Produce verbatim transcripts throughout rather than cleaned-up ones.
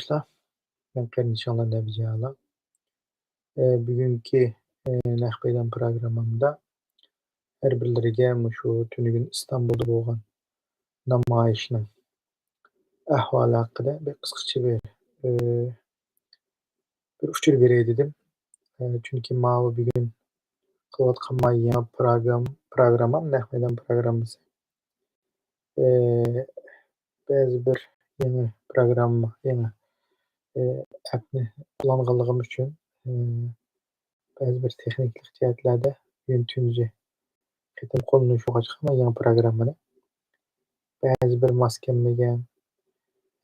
قېرىنداشلار، مەن قېرىندىشىڭلار نەبىجالا. ئە، بۈگۈنكى، ئە، نەق مەيدان پروگراممامدا ھەر بىرلىرىگە مۇشۇ تۈنۈگۈن ئىستانبۇلدا بولغان نامايىشنىڭ ئەھۋالى ھەققىدە بىر قىسقىچە بىر، ئە، بىر ئۇچۇر بېرەي دېدىم. ئە، چۈنكى ماۋۇ بۈگۈن قىلىۋاتقان ما يېڭى پروگرام-، پروگراممام، نەق مەيدان پروگراممىسى. ئە، بەزى بىر يېڭى پروگرامما، يېڭى، ئە، ئەپنى ئۇلانغانلىقىم ئۈچۈن، ئە، بەزى بىر تېخنىكىلىق جەھەتلەردە بۈگۈن تۇنجى قېتىم قوللىنىش بولغاچقا، مەن يېڭى پروگراممىنى بەزى بىر ماس كەلمىگەن،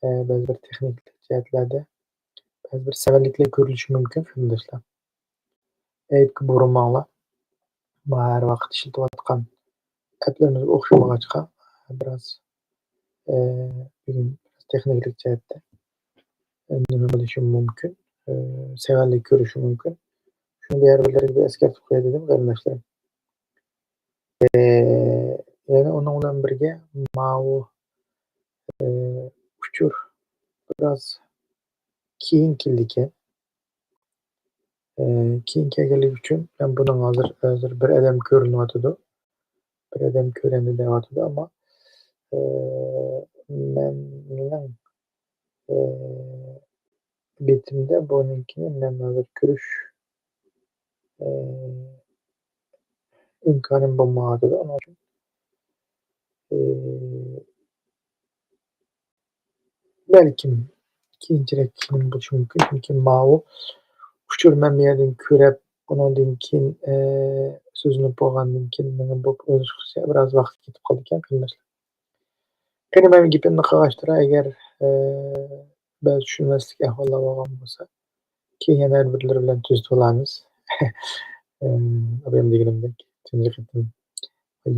ئە، بەزى بىر تېخنىكىلىق جەھەتلەردە بەزى بىر سەۋەنلىكلەر كۆرۈلۈشى مۇمكىن، قېرىنداشلار. ئەيىبكە بۇرىماڭلار. مانا ھەر ۋاقىت ئىشلىتىۋاتقان ئەپلىرىمىزگە ئوخشىمىغاچقا، بىراز، ئە، بۈگۈن بىراز تېخنىكىلىق جەھەتتە، ئە، نېمە بولۇشى مۇمكىن، ئە، سەۋەنلىك كۆرۈشى مۇمكىن. شۇنى بىر بىرلەرگە بىر ئەسكەرتىپ قوياي دېدىم، قېرىنداشلار. ئە، يەنە ئۇنىڭ بىلەن بىرگە ماۋۇ، ئە، ئۇچۇر بىراز كېيىن كېلىدىكەن. ئە، كېيىن كەلگەنلىكى ئۈچۈن مەن بۇنىڭ ھازىر، ھازىر بىر ئادەم كۆرۈنۈۋاتىدۇ. بىر ئادەم كۆرۈندى دەۋاتىدۇ، ئەمما، ئە، مەن، مېنىڭ، ئە، بېتىمدە بۇنىڭكىنى مەن ھازىر كۆرۈش، ئە، ئىمكانىم بولمايۋاتىدۇ. ئۇنىڭ ئۈچۈن، ئە، بەلكىم كېيىنچىرەك كېيىن بولۇشى مۇمكىن، چۈنكى ماۋۇ ئۇچۇر مەن بۇ يەردىن كۆرۈپ، ئۇنىڭدىن كېيىن، ئە، سۆزلىنىپ بولغاندىن كېيىن مېنىڭ بۇ ئويلىشىشقا بىراز ۋاقىت كېتىپ قالىدىكەن، قېرىنداشلار. قېنى، مەن گېپىمنى قىلغاچتىرا، ئەگەر، ئە، بەزى چۈشىنىمەسلىك ئەھۋاللار بولغان بولسا، كېيىن يەنە ھەر بىرلىرى بىلەن تۈزىتىۋالارمىز. ئە، ئابايام دېگىنىمدەك، تۇنجى قېتىم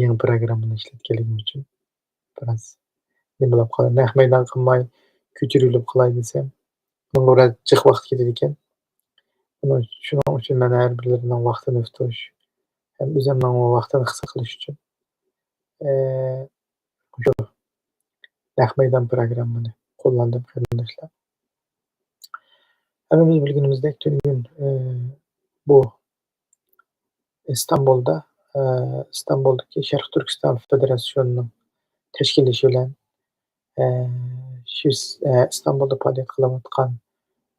يېڭى پروگراممىنى ئىشلەتكەنلىكىم ئۈچۈن بىراز نېمە بولۇپ قالدى، نەق مەيدان قىلماي كۆچۈرۈلۈپ قالاي دېسەم، بۇنىڭغا بىراز جىق ۋاقىت كېتىدىكەن. بۇنىڭ، شۇنىڭ ئۈچۈن مەن ھەر بىرلىرىنىڭ ۋاقتىنى تۇتۇش ھەم ئۆزۈمنىڭ ۋاقتىنى قىسقا قىلىش ئۈچۈن، ئە، مۇشۇ نەق مەيدان پروگراممىنى قوللاندىم، قېرىنداشلار. ھەممىمىز بىلگىنىمىزدەك، تۈنۈگۈن، ئە، بۇ ئىستانبۇلدا، ئە، ئىستانبۇلدىكى شەرقىي تۈركىستان فېدېراتسىيونىنىڭ تەشكىللىشى بىلەن، ئە، شىۋېتس-، ئە، ئىستانبۇلدا پائالىيەت قىلىۋاتقان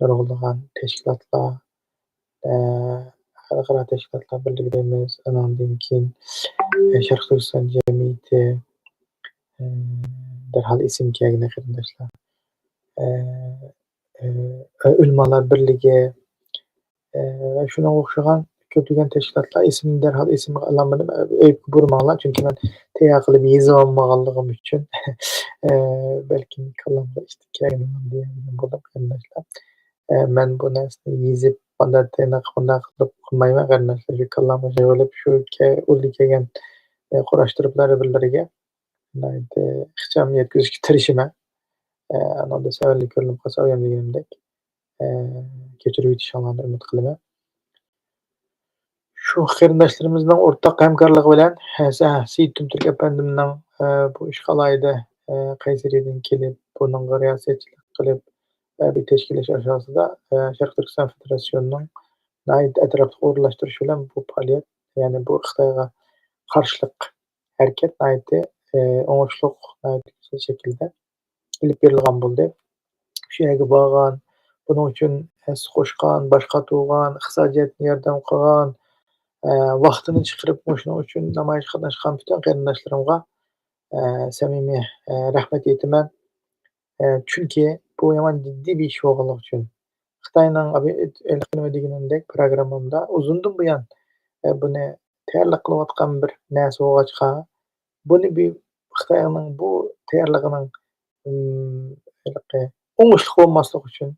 نۇرغۇنلىغان تەشكىلاتلار، ئە، خەلقئارا تەشكىلاتلار بىرلىكى دەيمىز، ئاناندىن كېيىن، ئە، شەرقىي تۈركىستان جەمئىيىتى، ئە، دەرھال ئېسىمگە كەلگىنى، قېرىنداشلار. ئە، ئە، ئۆلىمالار بىرلىكى، ئە، ۋە شۇنىڭغا ئوخشىغان كۆپلىگەن تەشكىلاتلار، ئېسىمنى دەرھال ئېسىمگە ئالالمىدىم. ئەيىبكە بۇرىماڭلار، چۈنكى مەن تەييار قىلىپ يېزىۋالمىغانلىقىم ئۈچۈن، ئە، بەلكىم كاللامغا ئىشتىك كەلگىنىڭ دېيەلىگەن بولدۇم، قېرىنداشلار. ئە، مەن بۇ نەرسىنى يېزىپ، مانداق تېنىق، مۇنداق قىلىپ قىلمايمەن، قېرىنداشلار. شۇ كاللامغا يىغىۋېلىپ، شۇ كە-، ئۇلدا كەلگەن، ئە، قۇراشتۇرۇپلار بىرلىرىگە. ناھايىتى ئىخچام يەتكۈزۈشكە تىرىشىمەن. ئە، ئاناندا سەۋەنلىك كۆرۈنۈپ قالسا، ئايان دېگىنىمدەك، ئە، كەچۈرۈۋېتىشىڭلارنى ئۈمىد قىلىمەن. شۇ قېرىنداشلىرىمىزنىڭ ئورتاق ھەمكارلىقى بىلەن، ھە، سە-، سېيىت تۈمتۈرك ئەپەندىمنىڭ، ئە، بۇ ئىشقا ئالاھىدە، ئە، قەيسىرىيەدىن كېلىپ، بۇنىڭغا رىياسەتچىلىك قىلىپ، ئە، بىر تەشكىللەش ئاساسىدا، ئە، شەرقىي تۈركىستان فېدېراتسىيونىنىڭ ناھايىتى ئەتراپلىق ئورۇنلاشتۇرۇشى بىلەن بۇ پائالىيەت، يەنى بۇ خىتايغا قارشىلىق ھەرىكەت ناھايىتى، ئە، ئوڭۇشلۇق، ناھايىتى گۈزەل شەكىلدە ئېلىپ بېرىلغان بولدى. شۇ يەرگە بارغان، بۇنىڭ ئۈچۈن ھەسسە قوشقان، باش قاتۇرغان، ئىقتىسادىي جەھەتتىن ياردەم قىلغان، ئە، ۋاقتىنى چىقىرىپ مۇشۇنىڭ ئۈچۈن نامايىشقا قاتناشقان پۈتۈن قېرىنداشلىرىمغا، ئە، سەمىمىي، ئە، رەھمەت ئېيتىمەن. ئە، چۈنكى بۇ يامان جىددىي بىر ئىش بولغانلىقى ئۈچۈن. خىتاينىڭ ئابى-، ھېلىقى نېمە دېگىنىمدەك، پروگراممامدا ئۇزۇندىن بۇيان، ئە، بۇنى تەييارلىق قىلىۋاتقان بىر نەرسە بولغاچقا، بۇنى بى-، خىتاينىڭ بۇ تەييارلىقىنىڭ، ئىم، ھېلىقى ئوڭۇشلۇق بولماسلىقى ئۈچۈن،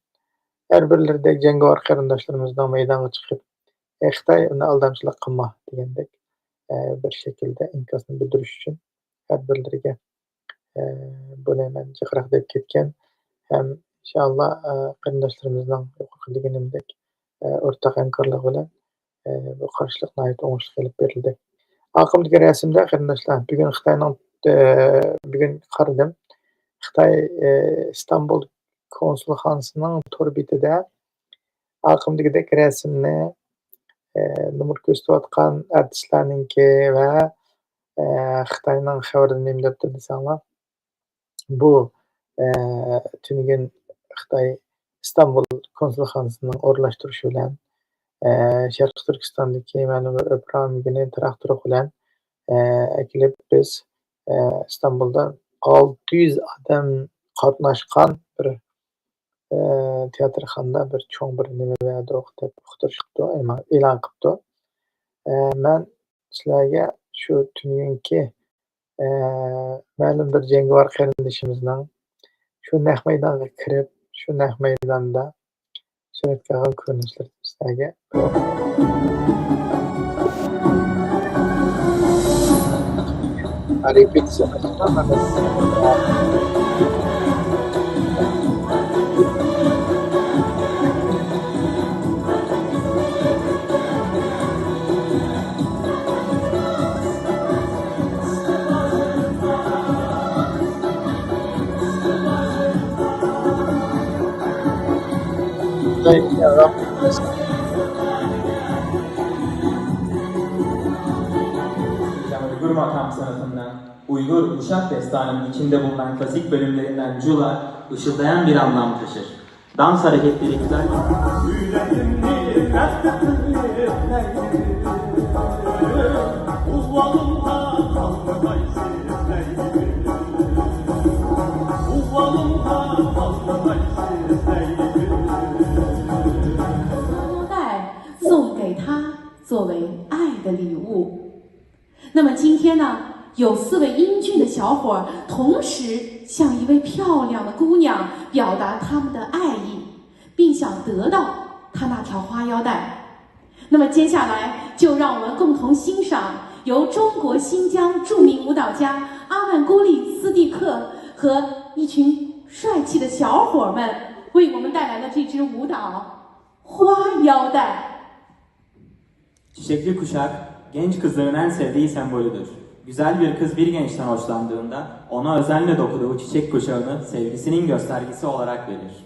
ھەر بىرلىرىدەك جەڭگىۋار قېرىنداشلىرىمىزنىڭ مەيدانغا چىقىپ، ئە، خىتاي، ئۇنى ئالدامچىلىق قىلما دېگەندەك، ئە، بىر شەكىلدە ئىنكاسنى بىلدۈرۈش ئۈچۈن ھەر بىرلىرىگە ئە، بۇنى مەن جىقراق دەپ كەتكەن ھەم ئىنشائاللا، ئە، قېرىنداشلىرىمىزنىڭ يۇقىرىقى دېگىنىمدەك، ئە، ئورتاق ھەمكارلىقى بىلەن، ئە، بۇ قارشىلىق ناھايىتى ئوڭۇشلۇق ئېلىپ بېرىلدى. ئاقىمدىكى رەسىمدە قېرىنداشلار، بۈگۈن خىتاينىڭ، ئە، بۈگۈن قارىدىم. خىتاي، ئە، ئىستانبۇل كونسۇلخانىسىنىڭ تور بېتىدە ئارقىمدىكىدەك رەسىمنى، ئە، نومۇر كۆرسىتىۋاتقان ئارتىسلارنىڭكى ۋە، ئە، خىتاينىڭ خەۋىرىدە نېمە دەپتۇ دېسەڭلار، بۇ، ئە، تۈنۈگۈن خىتاي ئىستانبۇل كونسۇلخانىسىنىڭ ئورۇنلاشتۇرۇشى بىلەن، ئە، شەرقىي تۈركىستاندىكى مەلۇم بىر ئۆپرا ئۆمىكىنى تىراكتورلۇق بىلەن، ئە، ئەكېلىپ بىز، ئە، ئىستانبۇلدا ئالتە يۈز ئادەم قاتناشقان بىر، ئە، تىياتىرخانىدا بىر چوڭ بىر نېمە بەردۇق دەپ ئۇقتۇرۇشۇپتۇ، ئېلان قىپتۇ. ئە، مەن سىلەرگە شۇ تۈنۈگۈنكى، ئە، مەلۇم بىر جەڭگىۋار قېرىندىشىمىزنىڭ شۇ نەق مەيدانغا كىرىپ، شۇ نەق مەيداندا سۈرەتكە ئالغان كۆرۈنۈشلىرىنى سىلەرگە رېپېتىتسىيە قىلىپ، 在 Uygur makam sanatından Uygur uşak destanının içinde bulunan klasik bölümlerinden Cula ışıldayan bir anlam taşır. Dans hareketleri güzel. Yüreğimni dert ettim, Uvalımda kalmayaysın, Uvalımda kalmayaysın. 送给他作为爱的礼物。那么今天呢，有四位英俊的小伙儿同时向一位漂亮的姑娘表达他们的爱意，并想得到她那条花腰带。那么接下来，就让我们共同欣赏由中国新疆著名舞蹈家阿曼孤丽斯蒂克和一群帅气的小伙儿们为我们带来的这支舞蹈《花腰带》。 Çiçekli kuşak, genç kızların en sevdiği sembolüdür. Güzel bir kız bir gençten hoşlandığında ona özenle dokuduğu çiçek kuşağını sevgisinin göstergesi olarak verir.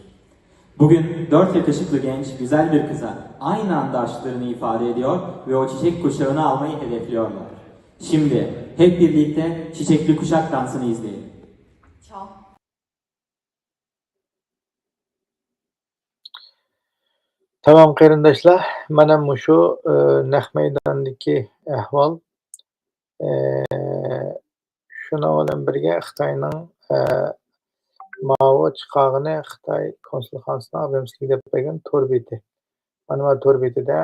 Bugün dört yakışıklı genç güzel bir kıza aynı anda aşklarını ifade ediyor ve o çiçek kuşağını almayı hedefliyorlar. Şimdi hep birlikte çiçekli kuşak dansını izleyelim. تامام قېرىنداشلار، مانا مۇشۇ، ئى، نەق مەيداندىكى ئەھۋال. ئى، شۇنىڭ بىلەن بىرگە خىتاينىڭ، ئى، ماۋۇ چىقارغىنى خىتاي كونسۇلخانىسىنىڭ ئابېمسىلىگە دەپ بەرگەن تور بېتى. مانا بۇ تور بېتىدە،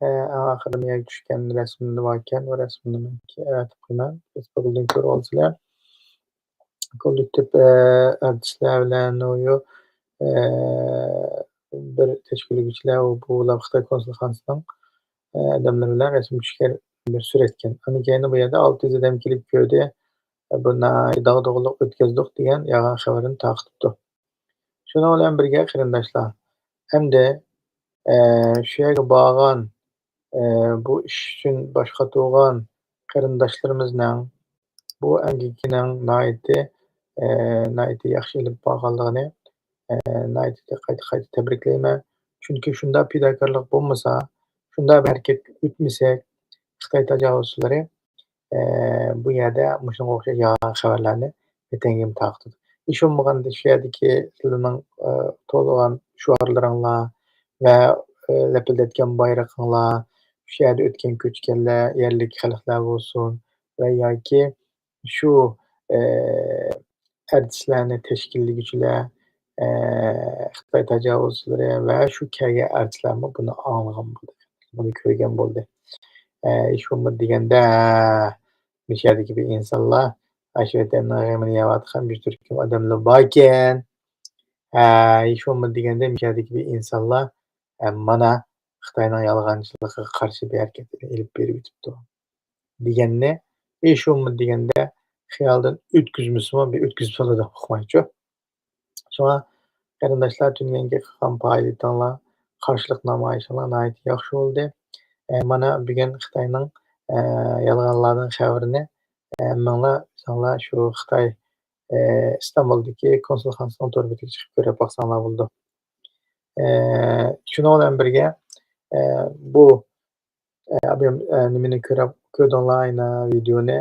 ئى، ئەڭ ئاخىرىدا مەيەگە چۈشكەن رەسىملىرى باركەن، ئۇ رەسىمنى مەن ئەتىپ قويىمەن، فېيسبۇكىدىن كۆرۈۋالىسىلەر. كوللېكتىپ، ئە، ئارتىسلار بىلەن ئۇ، ئە، بىر تەشكىللىگۈچىلەر، ئۇ، بۇلار خىتاي كونسۇلخانىسىنىڭ، ئە، ئادەملىرى بىلەن رەسىم چۈشكەن بىر سۈرەتكەن. ئاندىن كېيىن بۇ يەردە ئالتە يۈز ئادەم كېلىپ كۆردى، بۇ ناھايىتى داغدۇغىلىق ئۆتكۈزدۇق دېگەن يالغان خەۋەرنى تارقىتىپتۇ. شۇنىڭ بىلەن بىرگە قېرىنداشلار، ئەمدى، ئە، شۇ يەرگە بارغان، ئە، بۇ ئىش ئۈچۈن باش قاتۇرغان قېرىنداشلىرىمىزنىڭ بۇ ئەمگىكىنىڭ ناھايىتى، ئە، ناھايىتى ياخشى ئېلىپ بارغانلىقىنى، ئە، ناھايىتى قايتا، قايتا تەبرىكلەيمەن. چۈنكى شۇنداق پىداكارلىق بولمىسا، شۇنداق بىر ھەرىكەت ئۆتمىسەك، خىتاي تاجاۋۇزچىلىرى ئە، بۇ يەردە مۇشۇنىڭغا ئوخشاش يالغان خەۋەرلەرنى ۋەتەنگىمۇ تارقىتىدۇ. ھېچ بولمىغاندا شۇ يەردىكى سىلەرنىڭ، ئە، تولغان شوئارلىرىڭلار ۋە، ئە، لەپىلدەتكەن بايرىقىڭلار، شۇ يەردە ئۆتكەن كۆچكەنلەر، يەرلىك خەلقلەر بولسۇن ۋە ياكى شۇ، ئە، ئارتىسلارنى تەشكىللىگۈچىلەر، ئە، خىتاي تاجاۋۇزچىلىرى ۋە شۇ كەلگەن ئارتىسلارمۇ بۇنى ئاڭلىغان بولدى، بۇنى كۆرگەن بولدى. ئە، ھېچ بولمىدى دېگەندە، مۇشۇ يەردىكى بىر ئىنسانلار، ئاشۇ ۋەتەننىڭ غېمىنى يەۋاتقان بىر تۈركۈم ئادەملەر باركەن. ئە، ھېچ بولمىدى دېگەندە، مۇشۇ يەردىكى بىر ئىنسانلار، ئە، مانا خىتاينىڭ يالغانچىلىقىغا قارشى بىر ھەرىكەتنى ئېلىپ بېرىۋېتىپتۇ. دېگەننى، ھېچ بولمىدى دېگەندە، خىيالدىن ئۆتكۈزمىسىمۇ بىر ئۆتكۈزۈپ سالىدۇ، ئۇقمايچۇ. شۇڭا قېرىنداشلار، تۈنۈگۈنكى قىلغان پائالىيىتىڭلار، قارشىلىق نامايىشىڭلار ناھايىتى ياخشى بولدى. ئە، مانا بۈگۈن خىتاينىڭ، ئە، يالغانلاردىن خەۋىرىنى، ئە، ھەممىڭلار ئۆزۈڭلار شۇ خىتاي ئىستانبۇلدىكى كونسۇلخانىسىنىڭ تور بېتىگە چىقىپ كۆرۈپ باقساڭلار بولىدۇ. شۇنىڭ بىلەن بىرگە، بۇ، نېمىنى كۆرۈپ، كۆردۈڭلار ئاينا ۋىدېونى،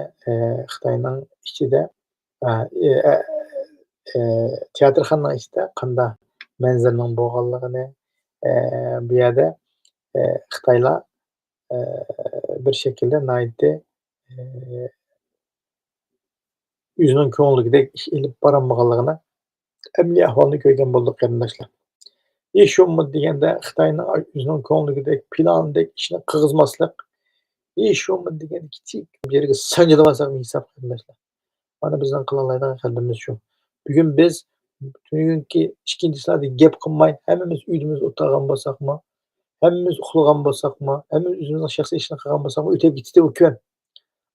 خىتاينىڭ ئىچىدە، تىياتىرخانىنىڭ ئىچىدە قانداق مەنزىرىنىڭ بولغانلىقىنى، بۇ يەردە خىتايلار بىر شەكىلدە ناھايىتى ئۆزىنىڭ كۆڭلىدىكىدەك ئىش ئېلىپ بارالمىغانلىقىنى، ئەمەلىي ئەھۋالنى كۆرگەن بولدۇق، قېرىنداشلار. ھېچ بولمىدى دېگەندە، خىتاينىڭ ئۆزىنىڭ كۆڭلىدىكىدەك، پىلاندەك ئىشنى قىلغۇزماسلىق، ھېچ بولمىدى دېگەندە، كىچىك بىر يەرگە سانجىلىۋالساق ھېساب، قېرىنداشلار. مانا بىزنىڭ قىلالايدىغان غەلىبىمىز شۇ. بۈگۈن بىز بۈگۈنكى ئىككىنچى سلایدتا گەپ قىلماي، ھەممىمىز ئۆيىمىزدە ئولتۇرغان بولساقمۇ، ھەممىمىز ئۇخلىغان بولساقمۇ، ھەممىمىز ئۆزىمىزنىڭ شەخسىي ئىشىنى قىلغان بولساقمۇ، ئۆتۈپ كېتىدۇ ئۇ كۈن.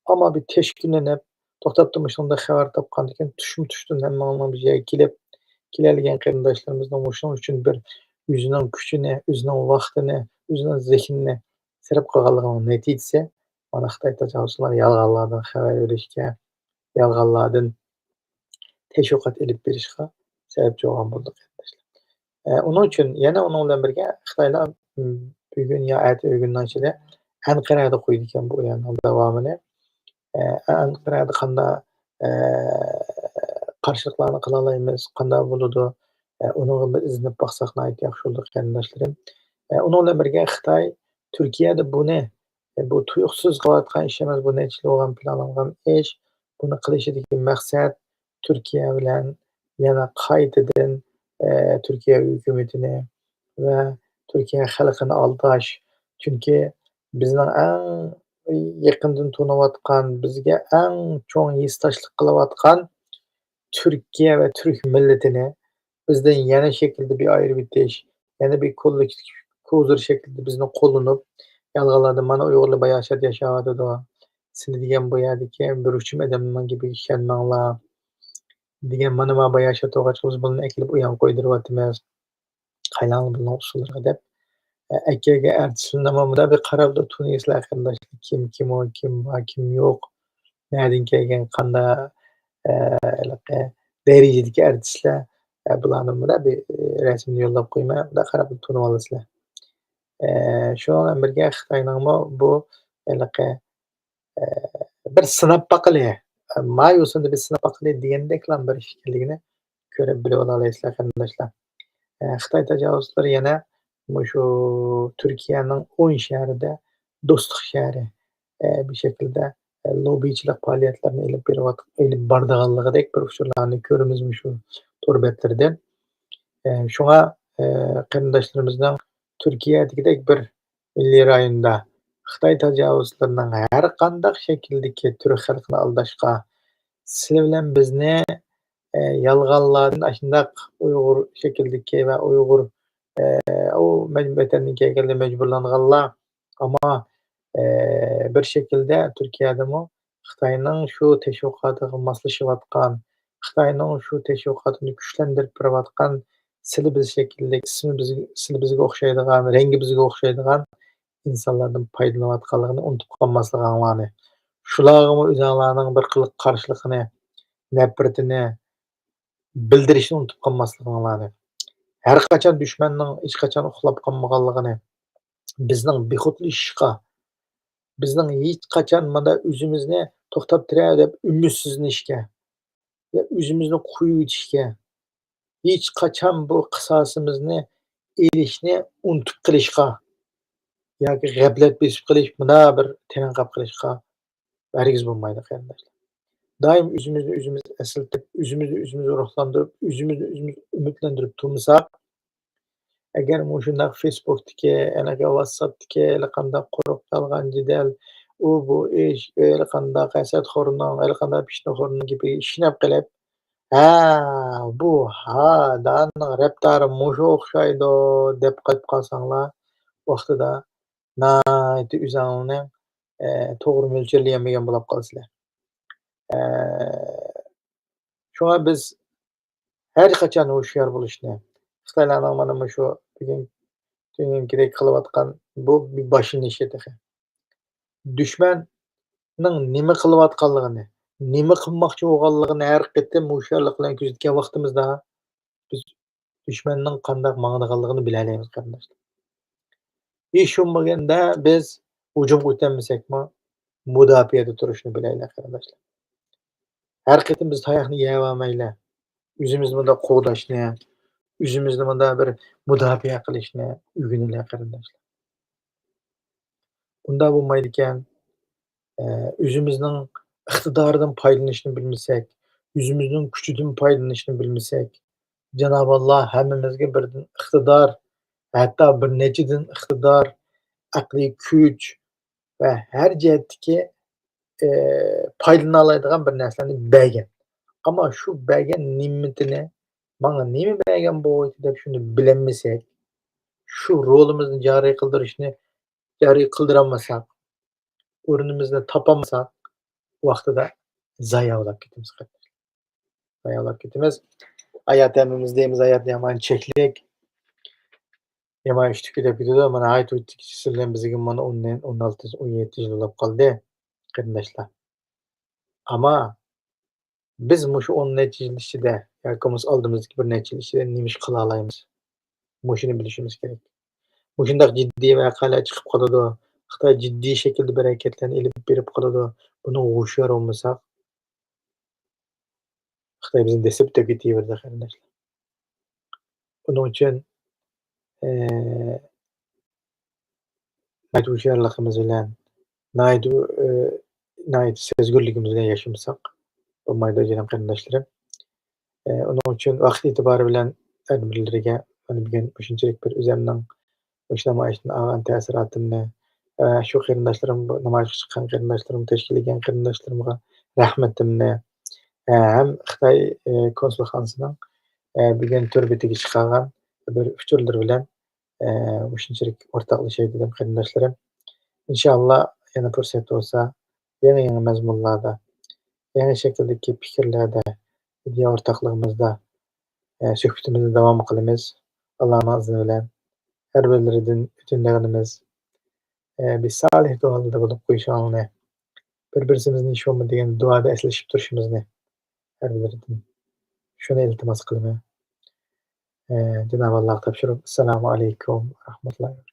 ئەمما بىر تەشكىللىنىپ، توختاپتۇ، مۇشۇنداق خەۋەر تاپقاندىن كېيىن تۇشمۇ تۇشتىن ھەممىڭلار بىر يەرگە كېلىپ، كېلەلىگەن قېرىنداشلىرىمىزنىڭ مۇشۇنىڭ ئۈچۈن بىر ئۆزىنىڭ كۈچىنى، ئۆزىنىڭ ۋاقتىنى، ئۆزىنىڭ زېھنىنى سەرپ قىلغانلىقىنىڭ نەتىجىسى، مانا خىتاي تاجاۋۇزچىلار يالغانلاردىن خەۋەر بېرىشكە، يالغانلاردىن تەشۋىقات ئېلىپ بېرىشقا سەۋەبچى بولغان بولدى، قېرىنداشلار. ئە، ئۇنىڭ ئۈچۈن، يەنە ئۇنىڭ بىلەن بىرگە خىتايلار، م، بۈگۈن يا ئەتە ئۆگۈننىڭ ئىچىدە ئەنقەرەدە قويىدىكەن بۇ ئويۇننىڭ داۋامىنى. ئە، ئەنقەرەدە قاندا-، ئە، قارشىلىقلارنى قىلالايمىز، قانداق بولىدۇ؟ ئە، ئۇنىڭغا بىر ئىزدىنىپ باقساق ناھايىتى ياخشى بولىدۇ، قېرىنداشلىرىم. ئە، ئۇنىڭ بىلەن بىرگە خىتاي تۈركىيەدە بۇنى، ئە، بۇ تۇيۇقسىز قىلىۋاتقان ئىش ئەمەس، بۇ نەچچە يىل بولغان پىلانلانغان ئىش. بۇنى قىلىشىدىكى مەقسەت تۈركىيە بىلەن يەنە قايتىدىن، ئە، تۈركىيە ھۆكۈمىتىنى ۋە تۈركىيە خەلقىنى ئالداش. چۈنكى بىزنىڭ ئەڭ يېقىندىن تونۇۋاتقان، بىزگە ئەڭ چوڭ ھېسداشلىق قىلىۋاتقان تۈركىيە ۋە تۈرك مىللىتىنى بىزدىن يەنە شەكىلدە بىر ئايرىۋېتىش، يەنە بىر كوللېكتىپ كوزىر شەكلىدە بىزنى قوللىنىپ، يالغانلاردىن مانا ئۇيغۇرلار باياشات ياشاۋاتىدۇ. سىلى دېگەن بۇ يەردىكى بىر ئۇچۇم ئادەمنىڭ گېپىگە ئىشەنمەڭلار دېگەن، مانا ما باياشات بولغاچقا بىز بۇنى ئەكېلىپ ئۇيان قويدۇرۇۋاتىمىز. قايلاڭلار بۇنىڭ ئۇسۇللىرىغا دەپ، ئە، ئەكەلگەن ئارتىسلىرىنى مانا بۇنداق بىر قاراپ تۇرۇۋېتىسىلەر، قېرىنداشلار. كىم، كىم ئۇ، كىم بار، كىم يوق، نەدىن كەلگەن، قانداق، ئە، ھېلىقى دەرىجىدىكى ئارتىسلار، ئە، بۇلارنى مۇنداق بىر، ئە، رەسىمنى يوللاپ قويىمەن، مۇنداق قاراپ تۇرۇۋالىسىلەر. ئە، شۇنىڭ بىلەن بىرگە خىتاينىڭمۇ بۇ ھېلىقى، ئە، بىر سىناپ باقىلى، ما يوسۇندا بىر سىناپ باقىلى دېگەندەكلا بىر ئىش ئىكەنلىكىنى كۆرۈپ بىلىۋالالايسىلەر، قېرىنداشلار. ئە، خىتاي تاجاۋۇزچىلىرى يەنە مۇشۇ تۈركىيەنىڭ ئون شەھىرىدە دوستلۇق شەھىرى، ئە، بىر شەكىلدە، ئە، لوببىچىلىق پائالىيەتلىرىنى ئېلىپ بېرىۋات-، ئېلىپ بارىدىغانلىقىدەك بىر ئۇچۇرلارنى كۆرىمىز مۇشۇ تور بەتلىرىدىن. ئە، شۇڭا، ئە، قېرىنداشلىرىمىزنىڭ تۈركىيەدىكىدەك بىر مىللىي رايوندا خىتاي تاجاۋۇزچىلىرىنىڭ ھەر قانداق شەكىلدىكى تۈرك خەلقىنى ئالداشقا، سىلى بىلەن بىزنى، ئە، يالغانلاردىن ئاشۇنداق ئۇيغۇر شەكلىدىكى ۋە ئۇيغۇر، ئە، ئۇ مەج-، ۋەتەندىن كەلگەنلەر مەجبۇرلانغانلار، ئەمما، ئە، بىر شەكىلدە تۈركىيەدىمۇ خىتاينىڭ شۇ تەشۋىقاتىغا ماسلىشىۋاتقان، خىتاينىڭ شۇ تەشۋىقاتىنى كۈچلەندۈرۈپ بېرىۋاتقان، سىلى بىز شەكىللىك، ئىسمى بىز، سىلى بىزگە ئوخشايدىغان، رەڭگى بىزگە ئوخشايدىغان ئىنسانلاردىن پايدىلىنىۋاتقانلىقىنى ئۇنتۇپ قالماسلىقىڭلارنى، شۇلارغىمۇ ئۆزۈڭلارنىڭ بىر قىلىق قارشىلىقىنى، نەپرىتىنى بىلدۈرۈشنى ئۇنتۇپ قالماسلىقىڭلارنى، ھەر قاچان دۈشمەننىڭ ھېچقاچان ئۇخلاپ قالمىغانلىقىنى، بىزنىڭ بىخۇدلىشىشقا، بىزنىڭ ھېچقاچان مانا ئۆزىمىزنى توختاپ تۇرە دەپ ئۈمىدسىزلىنىشكە، يا ئۆزىمىزنى قويۇۋېتىشكە، ھېچقاچان بۇ قىساسىمىزنى ئېلىشنى ئۇنتۇپ قېلىشقا ياكى غەپلەت بېسىپ قېلىش، مۇنداق بىر تېرىڭقاپ قېلىشقا ھەرگىز بولمايدۇ، قېرىنداشلار. دائىم ئۆزىمىزنى ئۆزىمىز ئەسلىتىپ، ئۆزىمىزنى ئۆزىمىز روھلاندۇرۇپ، ئۆزىمىزنى ئۆزىمىز ئۈمىدلەندۈرۈپ تۇرمىساق، ئەگەر مۇشۇنداق فېيسبۇكتىكى، ھېلىقى ۋاتساپتىكى ھېلىقانداق قۇرۇق يالغان جېدەل، ئۇ بۇ ئىش، ھېلىقانداق ھەسەتخورنىڭ، ھېلىقانداق پىشنىخورنىڭ گېپىگە ئىشىنىپ قېلىپ، ھە، بۇ، ھا، دانىڭ رەپتارى مۇشۇ ئوخشايدۇ دەپ قېلىپ قالساڭلار، ۋاقتىدا ناھايىتى ئۆزۈڭلارنىڭ، ئە، توغرا مۆلچەرلىيەلمىگەن بولۇپ قالىسىلەر. ئە، شۇڭا بىز ھەر قاچان ھوشيار بولۇشنى، خىتايلارنىڭ مانا مۇشۇ بۈگۈن، بۈگۈنكىدەك قىلىۋاتقان بۇ بىر باشلىنىشى تېخى. دۈشمەننىڭ نېمە قىلىۋاتقانلىقىنى، نېمە قىلماقچى بولغانلىقىنى ھەر قېتىم ھوشيارلىق بىلەن كۆزەتكەن ۋاقتىمىزدا، بىز دۈشمەننىڭ قانداق ماڭىدىغانلىقىنى بىلەلەيمىز، قېرىنداشلار. ھېچ بولمىغاندا بىز ھۇجۇمغا ئۆتەلمىسەكمۇ، مۇداپىئەدە تۇرۇشنى بىلەيلى، قېرىنداشلار. ھەر قېتىم بىز تاياقنى يەۋەرمەيلى، ئۆزىمىزنى مۇنداق قوغداشنى، ئۆزىمىزنى مۇنداق بىر مۇداپىئە قىلىشنى ئۆگىنىلى، قېرىنداشلار. ئۇنداق بولمايدىكەن، ئە، ئۆزىمىزنىڭ ئىقتىدارىدىن پايدىلىنىشنى بىلمىسەك، ئۆزىمىزنىڭ كۈچىدىن پايدىلىنىشنى بىلمىسەك، جانابى ئاللا ھەممىمىزگە بىردىن ئىقتىدار، ھەتتا بىر نەچچىدىن ئىقتىدار، ئەقلىي كۈچ ۋە ھەر جەھەتتىكى، ئە، پايدىلىنالايدىغان بىر نەرسىلەرنى بەرگەن. ئەمما شۇ بەرگەن نېمىتىنى، ماڭا نېمە بەرگەن بولغىيتى دەپ شۇنى بىلەلمىسەك، شۇ رولىمىزنى جارى قىلدۇرۇشنى جارى قىلدۇرالمىساق، ئورنىمىزنى تاپالمىساق، ۋاقتىدا زاياۋلاپ كېتىمىز، قېرىنداشلار. زاياۋلاپ كېتىمىز. ھايات ھەممىمىز دەيمىز، ھايات يامان چەكلىك، يامان ئۈچتىكى دەپ كېتىدۇ. مانا ھايات ئۆتتى كېچىسى بىلەن بىزگە مانا ئون، ئون ئالتە، ئون يەتتە يىل بولۇپ قالدى، قېرىنداشلار. ئەمما بىز مۇشۇ ئون نەچچە يىل ئىچىدە ياكى بولمىسا ئالدىمىزدىكى بىر نەچچە يىل ئىچىدە نېمە ئىش قىلالايمىز؟ مۇشۇنى بىلىشىمىز كېرەك. مۇشۇنداق جىددىي ۋەقەلەر چىقىپ قالىدۇ. خىتاي جىددىي شەكىلدە بىر ھەرىكەتلەرنى ئېلىپ بېرىپ قالىدۇ. بۇنىڭغا ھوشيار بولمىساق، خىتاي بىزنى دەسسەپ تۈگىتىۋېرىدۇ، قېرىنداشلار. ئۇنىڭ ئۈچۈن، ئى، ناھايىتى ھوشيارلىقىمىز بىلەن، ناھايىتى، ئى، ناھايىتى سەزگۈرلۈكىمىز بىلەن ياشىمىساق بولمايدۇ، جېنىم قېرىنداشلىرىم. ئى، ئۇنىڭ ئۈچۈن ۋاقىت ئېتىبارى بىلەن ھەر بىرلىرىگە مانا بۈگۈن مۇشۇنچىلىك بىر ئۆزەمنىڭ مۇشۇ نامايىشتىن ئالغان تەسىراتىمنى، ئە، شۇ قېرىنداشلىرىم، بۇ نامايىشقا چىققان قېرىنداشلىرىم، تەشكىللىگەن قېرىنداشلىرىمغا رەھمىتىمنى، ئە، ھەم خىتاي، ئە، كونسۇلخانىسىنىڭ، ئە، بۈگۈن تور بېتىگە چىقارغان بىر ئۇچۇرلىرى بىلەن، ئە، مۇشۇنچىلىك ئورتاقلىشاي دېدىم، قېرىنداشلىرىم. ئىنشائاللا، يەنە پۇرسەت بولسا، يېڭى، يېڭى مەزمۇنلاردا، يېڭى شەكىلدىكى پىكىرلەردە، ئىدىيە ئورتاقلىقىمىزدا، ئە، سۆھبىتىمىزنى داۋام قىلىمىز. ئاللانىڭ ئىزنى بىلەن ھەر بىرلىرىدىن ئۆتۈنىدىغىنىمىز، ئە، بىز سالىھ دۇئادا بولۇپ قويۇشۇڭلارنى، بىر-بىرسىمىزنى ھېچ بولمىدى دېگەندە دۇئادا ئەسلىشىپ تۇرۇشىمىزنى ھەر بىرىدىن شۇنى ئىلتىماس قىلىمەن. ئە، جانابى ئاللاغا تاپشۇرۇپ، ئەسسالامۇ ئەلەيكۇم ۋە رەھمەتۇللاھى ۋە بەرىكاتۇھ.